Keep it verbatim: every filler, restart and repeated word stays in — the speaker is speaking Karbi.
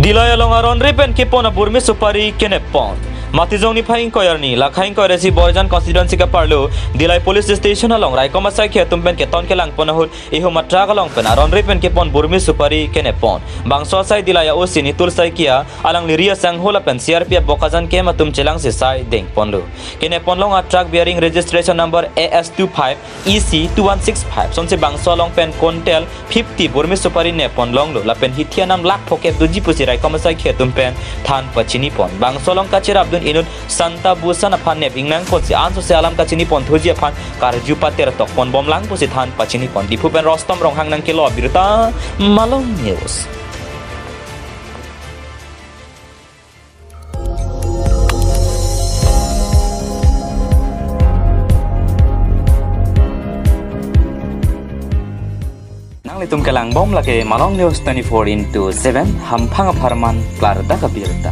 Dillai along aronre pen kepon aburmi supari kenep pon. Matijong niphai ingkoi arni, lakha ingkoi resi Borjan constituency kaparlo, Dillai police station along raikom asaikhi atum pen keton kelang pon ahut ihum a-truck along pen aronre pen kepon burmi supari kenep pon. Bangso asai Dillai a-O C Nitul Saikia, alangli ri asangho lapen C R P F Bokajan camp atum chelangsi sai deng ponlo. Kenep pon long a-truck bearing registration number A S two five E C two one six five. Sonsi bangso along pen quintal fifty burmi supari nep pon longlo lapen hithi anam lakh phokep doji pusi raikom asaikhi atum pen than pachini pon. Bangso along kacherapdun inut Santa Busan aphan nep ingnang ponsi ansose alam kachini pon thuji aphan karju pater tok pon bomlang pusi than pachini pon. Diphu pen Rostom Ronghang nangkelo abirta, Malong News. Nanglitum kelang bom lake Malong News twenty-four into seven, hamphang apharman klardak abirta.